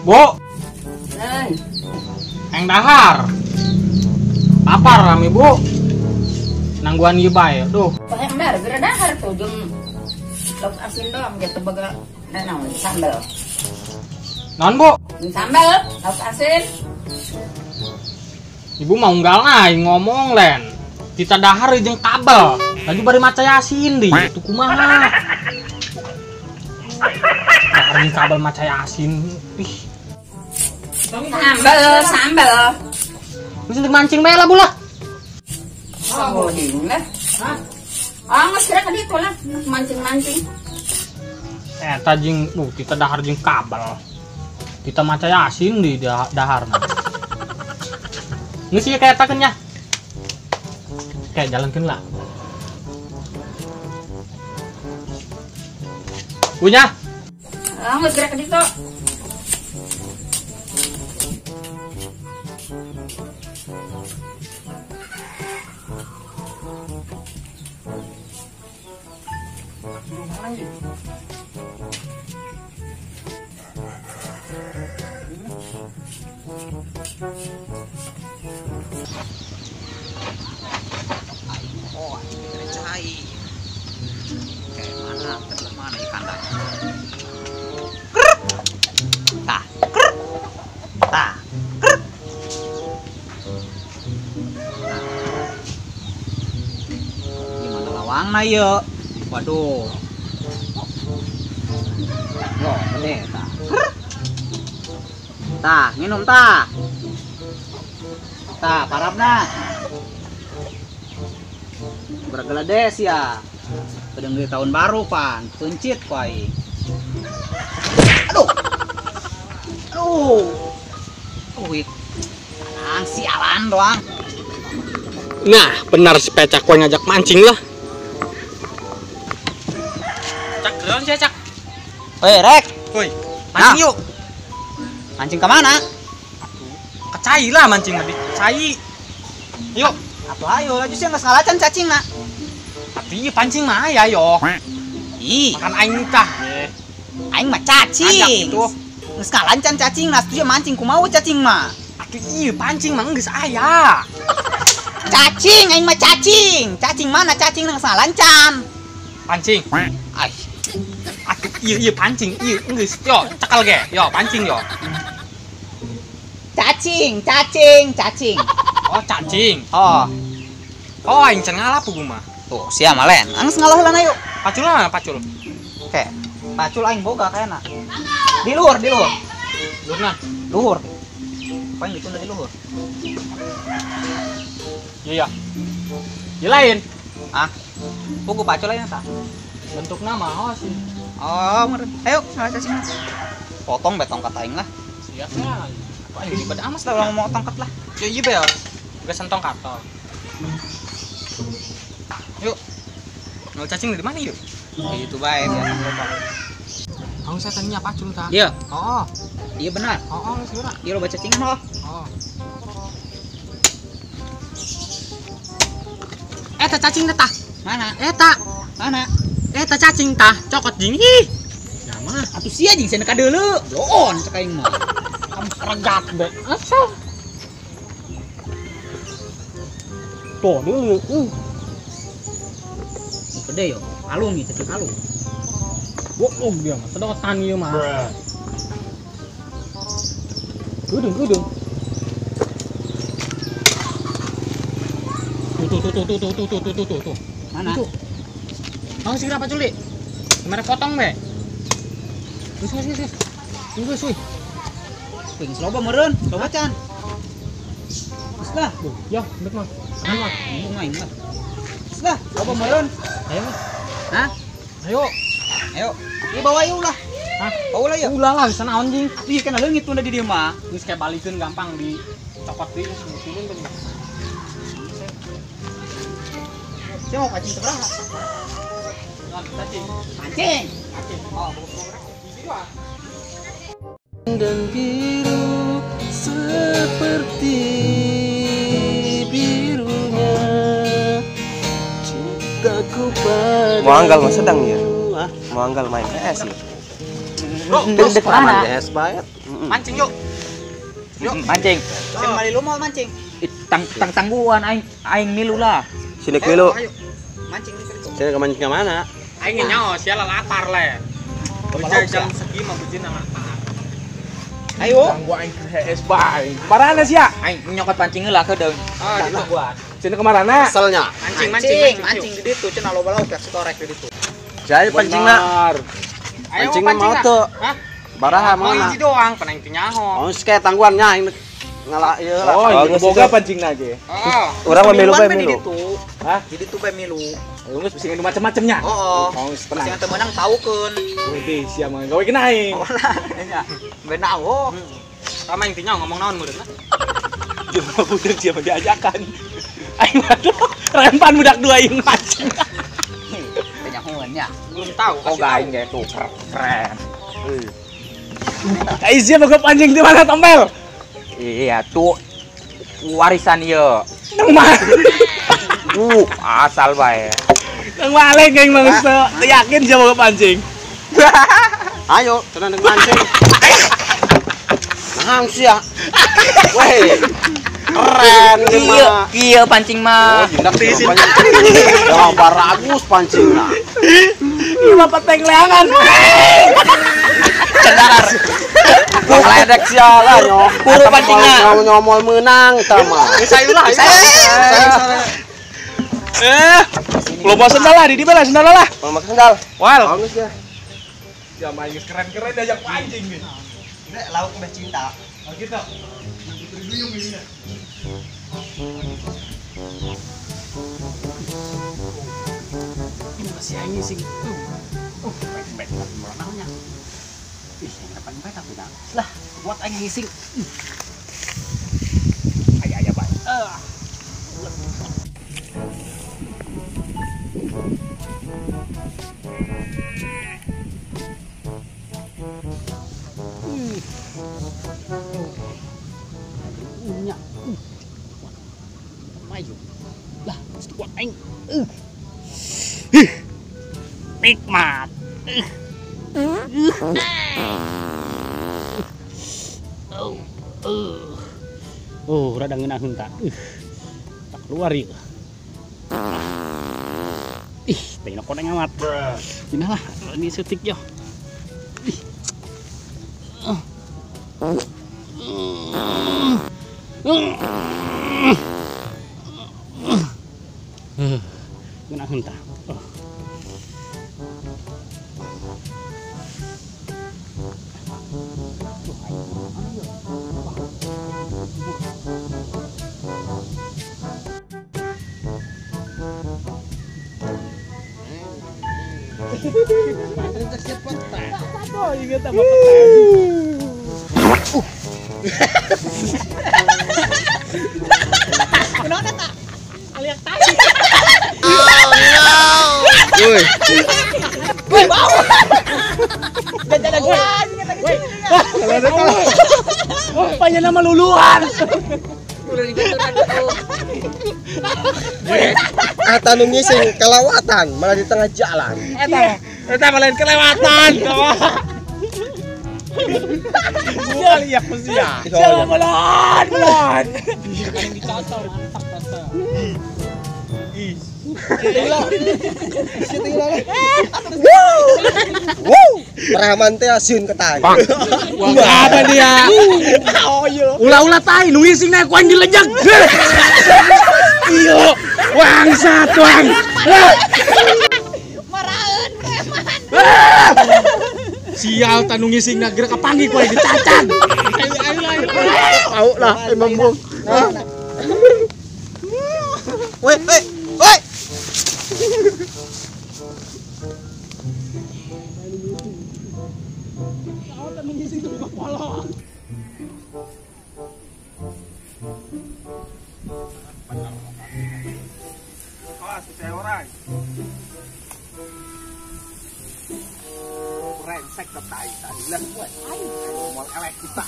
Bu. Yang dahar. Lapar kami, Bu. Nangguan ieu bae, duh. Yang dahar, geura dahar tuh jeung lauk asin doang gitu baga naon sambel. Naon, Bu? Sambel, lauk asin. Ibu mau unggal aing ngomong len. Kita dahar jeung kabel. Lagi bari maca yasin di. Itu kumaha? Dahar jeung kabel maca yasin. Ih. Sambel, sambel. Lu sentik mancing bae lah, Bu lah. Oh, ding lah. Hah? Ah, geus kira ka ditu lah, mancing-mancing. Eta jeung kita dahar jeung kabel. Kita maca yasin di dahar mah. Geus ieu kayak takeun nya. Kayak jalankeun lah. Punya? Ah, geus kira ka ditu. Oh, cai. Kayak mana? Terbelah mana ikan dah? Tah, tah, gimana lawang na yuk? Waduh. Loh, gede tah. Tah, minum tah. Tah, parabna. Bergelades ya. Pedeng di tahun baru pan, pencit ku aing. Aduh. Aduh. Wih. Tanang sialan doang. Nah, benar si pecak gua ngajak mancing lah. Cak, geron sih, Cak. Woi, Rek. Woi, mancing yuk. Mancing ke mana? Aduh, kecai lah mancing tadi. Kecai. Yuk. Atuh ayo, laju sih nggak ngalacan cacing nak. Tapi pancing mah ya yo. Ih, makan aing tah. Aing mah cacing. Gitu. Geus ngalancan cacing nah, atuh mancing kumaha cacing mah. Atuh ieu pancing mah geus aya. Cacing, aing mah cacing. Cacing mana cacing geus ngalancan. Pancing. Ai. Atuh ieu ieu pancing, ieu geus yo cekal ge. Yo pancing yo. Cacing, cacing, cacing. Oh, cacing. Oh. Oh, aing can ngalah pugu mah. Tuh, sia malen. Anggeus ngalah heula ayo. Pacul mana pacul? Oke. Pacul aing boga kayana. Di luhur, di luhur. Luhurna. Luhur. Paling ditunda di luhur. Iya, iya. Iya lain. Ah. Pugu pacul lain tah. Bentukna mah sih. Oh, meureun. Ayo, salah cacing. Potong be tongkat aing lah. Siap ya. Aing ribet amat lah orang mau tongkat lah. Yo iya bel. Geus tongkat tol. Yuk. Mau cacing dari mana yuk? Itu bae biasa loba. Kamu saya tanya pacul tah. Iya. Oh. Iya benar. Oh, geus geura. Iya loba cacingan oh. Oh. Eta cacing tah. Mana? Eta. Mana? Eta cacing tah, cokot jeung ih. Ya mah. Atuh sia jeung cenah kadeuleu. Bloon cek aing mah. Regat be. Asal. Tuh dulu. Gede yo, kalung nih, cacing kalung. Bohong dia mah, sedotan ieu mah. Gudung, gudung. Tuh tuh tuh tuh tuh tuh tuh tuh tuh tuh. Mana? Tuh. Mau sih berapa culi? Kemarin potong be. Wis wis wis. Wis wis. Wih, loba meureun, loba can. Geus lah. Ya, bet mah. Aman mah. Embung aing lah. Geus lah, loba meureun. Ayo mah. Hah? Ayo. Ayo. Ieu bawa ieu lah. Hah? Bawa lah ieu. Ulah lah, bisa naon jeung. Ih, kana leungit tunda di dieu mah. Geus kayak balikeun gampang di cokot deui geus turun teh. Sia mau pancing sabaraha? Cacing. Pancing. Pancing. Oh, dan biru seperti birunya cintaku padamu. Mau anggal mah sedang ya? Mau anggal main PS ya? Bro, Dek mana? Mancing yuk. Yuk mancing. Sing mali lu mau mancing. Tang tang tangguhan aing aing milu lah. Sini milu. Mancing di Sini ke mancing ke mana? Aing nyaho sia lapar le. Bujang jam segi mah bujina lapar. Ayo. Gua aing ke HS bae. Marana sia? Aing nyokot pancing heula kedeung. Ah, di gua. Sini kemarana? Keselnya. Mancing, mancing, mancing di ditu cenah loba lauk si torek di ditu. Jadi pancingna. Pancingna mau tuh. Hah? Baraha mana? Hiji doang, pan aing teu nyaho. Oh, seke tangguannya aing ngala ieu lah. Oh, boga pancingna ge. Heeh. Urang mah milu bae milu. Hah? Di ditu bae milu. Ayo geus bisi ngadu macem-macemnya. Heeh. Oh, tenang. Sing teu meunang taukeun. Wih, sia mah gawe kena aing. Oh lah, nya. Beuna oh. Sama aing teu nyaho ngomong naon meureun lah. Jelema budak sia mah diajakan. Aing mah rempan budak dua aing mancing. Teu nyahoeun nya. Belum tahu. Oh, aing ge tuh keren. Ai sia boga pancing di mana tombel? Iya tuh warisan ieu. Nang mana? Asal bae. Nang balik aing mah geus teu yakin sia boga pancing. Ayo, cenah nang mancing. Nang sia. Weh. Keren ieu mah. Ieu pancing mah. Oh, jindak pancing. Ya baragus pancingna. Ieu mah peteng leangan. Cendar. Ledek sia lah nyo. Kuru pancingna. Nyomol meunang tah mah. Geus ayo lah. Lo bawa sendal lah, di di bela sendal lah. Mau makan sendal. Wal. Bagus ya. Ya main keren-keren diajak pancing nih. Nek lauk mbah cinta. Oh gitu. Putri duyung ini ya. Ini masih aing sih. Baik-baik merenangnya. Ih, kapan bae tapi dah. Lah, buat aing ngising. Aya aya bae. Maju. Lah, kuat aing. Nikmat. Oh, rada ngeunaheun ta. Tak keluar ieu. Ih, teh koneng amat. Dina lah, ini setik yo. Ih. Ngeunaheun ta. Ingat sama petai. Kunaon eta? Kaliak tai. Oh no. Woi. Woi, bau. Jajan gue. Banyak nama luluan. Kata nu ngising kelewatan malah di tengah jalan. Eta, eta malah kelewatan. Gua lihat mesti ya. Siapa melon, melon. Mantap rasa. Ih. Wow. Preman teh asin ketai. Wah, apa dia? Oh iya. Ulah-ulah tai nu ngising naik ku aing dilejek. Iya. Bangsat, wang. Maraeun preman. Sial tanu ngising na gerak kapanggih ku aing dicacan. Ayo ayo ayo. Au lah emang bung. Woi, woi, woi. Brengsek ke tai tadi lah gue. Mau elek kita.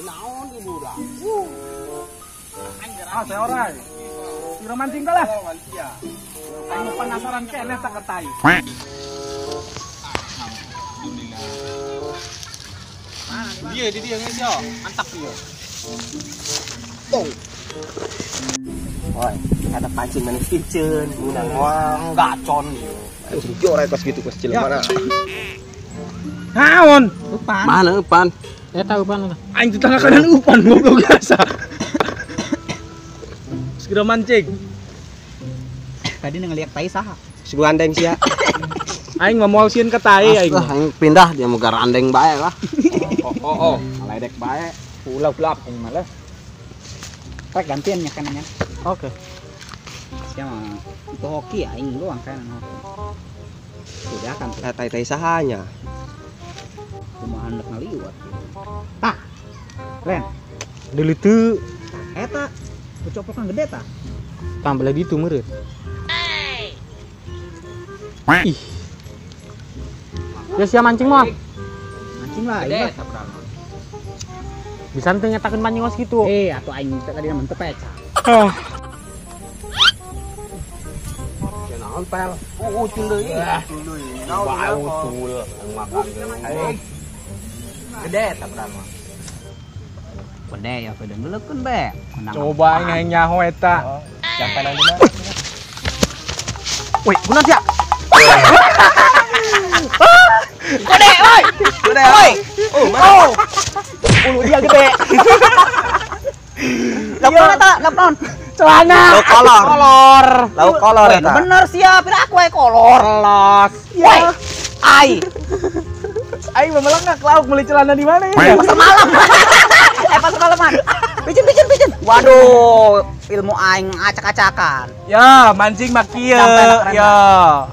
Naon di budak. Ah, saya orang. Kira mancing lah. Aing penasaran keneh tak ke tai. Di dia geus yo. Mantap ieu. Tong. Oi, ada pancing manis piceun, menang moal gacon ieu. Joret pas gitu pas jelema mana. Naon? Upan. Mana upan? Eta upan eta. Aing tetangga kanan upan goblok biasa. Segera mancing. Tadi ngeliat tai saha? Si gandeng sia. Aing mah moal sieun ka tai aing. Ah, aing pindah dia moga randeng bae lah. Oh. Ledek bae. Ulap-ulap aing mah lah. Rek gantian nya kanannya. Oke. Sia mah itu hoki aing doang kan hoki. Sudah kan tuh. Tai-tai sahanya. Kumaha hendak ngaliwat gitu. Tah. Len. Deuli teu. Eta kecoplokan gede tah. Tambah lagi ditu meureun. Ih. Ya sia mancing mah. Mancing lah, iya. Bisa teu nyetakeun mancing kos kitu. Eh, atuh aing tadi mah teu peca. Ah. Ya naon pel? Ucul deui. Wah, ucul makan deui. Gede eta mah. Gede ya gede ngeulekeun be. Coba aing hayang nyaho eta. Sampai nang di mana? Woi, kunaon sia? Gede, woi. Gede, woi. Oh, mana? Ulu dia gede. Lauk eta, lauk naon? Celana. Lauk kolor. Kolor. Lauk kolor eta. Bener sia, pira aku we kolor. Los. Woi. Ai. Aing mah melengak lauk beli celana di mana ya? Pasar malam. Pasar malaman. Picin, picin, picin. Waduh, ilmu aing acak-acakan. Ya, mancing mah kieu. Ya.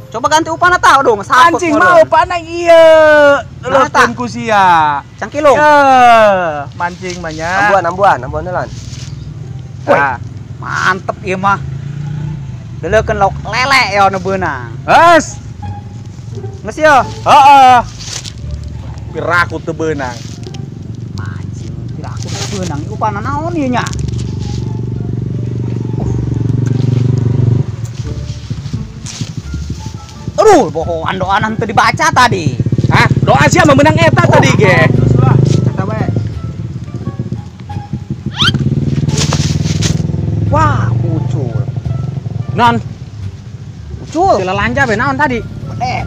Coba ganti upana tah, aduh, saput. Mancing mah upana ieu. Leukeun ku sia. Cangkilung. Ya, mancing mah nya. Ambuan, ambuan, ambuan heula. Woi, mantep ieu mah. Leukeun lauk lele ya nu beunang. Hes. Geus yo. Heeh. Piraku teu beunang. Mancing piraku teu beunang upana naon ieu nya? Aduh, bohongan doanan teu dibaca tadi. Hah? Doa sia memenang eta tadi ge. Terus lah, eta we. Wah, ucul. Non. Ucul. Sila lanja be naon tadi? Gede.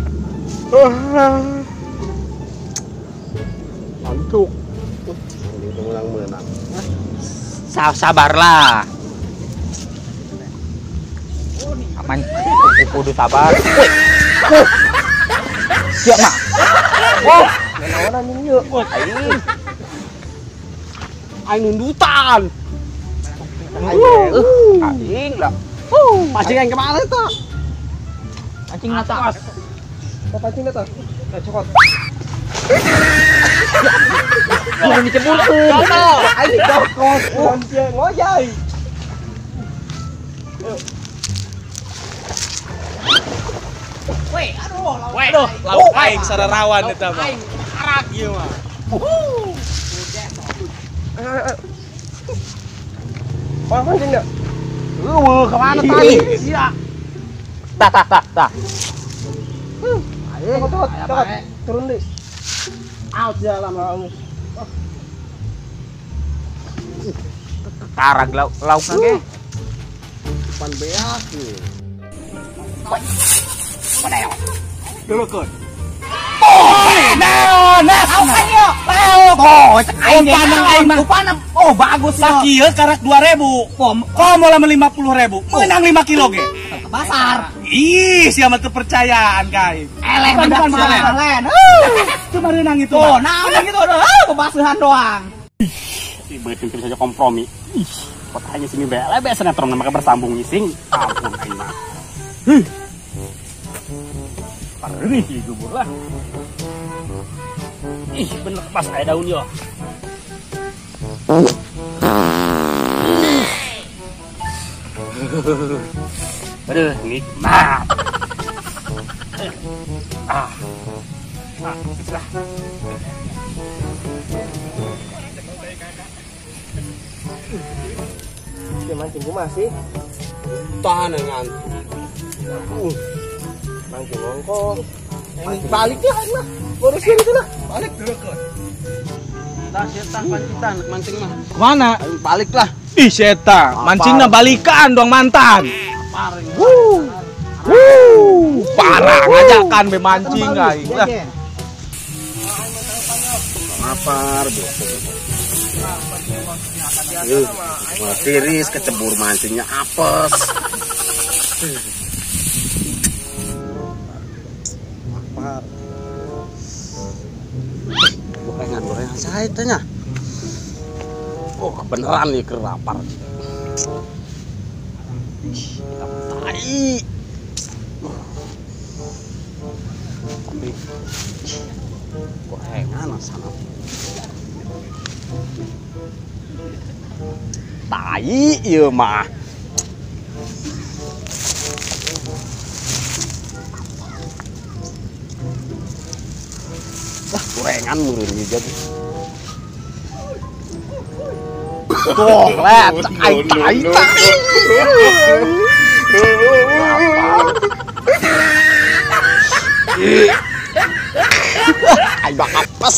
Antuk. Ini menang-menang. Sabarlah. Aman, kudu sabar. Woi. Siap mah. Wah, naon anjing ieu? Aing. Aing nundutan. Aing lah. Pancing aing kemana eta? Pancing atas. Kok pancing eta? Cokot. Jangan diceburkeun. Aing cokot. Anjing ngoyai. Weh, aduh, aduh, lauk aing sararawan eta mah. Aing karak ieu mah. Orang pancing enggak? Eueuh, kemana tadi? Sia. Tah tah tah tah. Ayo, cokot, cokot. Turun deh. Out jalan lama. Karag lauk laukna ge. Depan beak ieu. Dulukeun. Oh, bagus ya. Sakieu karak 2000. Komo lamun 50.000. Menang 5 kilo ge. Ke pasar. Ih, sia mah teu percayaan ka aing. Eleh budak mah. Cuma renang itu. Oh, naon gitu bebasuhan doang. Si beuteung saja kompromi. Ih, kotanya sini bae lebe sinetron maka bersambung ising. Ampun aing mah. Huh. Pareuh gubur lah. Ih, bener pas aya daun yo. Aduh, nikmat. Ah. Ah, lah. Dia mancing gua masih. Tahan ngantuk. Mancing ongkong. Balik lah, lah. Urusin itu lah. Balik dulu kan. Tah sia tah pancitan mancing mah. Kemana? Ayo balik lah. Ih seta, mancingna balikan dong mantan. Wuh. Wuh, parah ngajakan be mancing aing lah. Lapar, tiris kecebur mancingnya apes. Lapar. Gorengan-gorengan saya tanya. Oh, kebenaran nih kerapar. Kita tai. Tapi gorengan sana. Tai ieu mah. Wah, gorengan meureun ieu jadi. Tuh, let, tai tai tai. Aing bakal apes.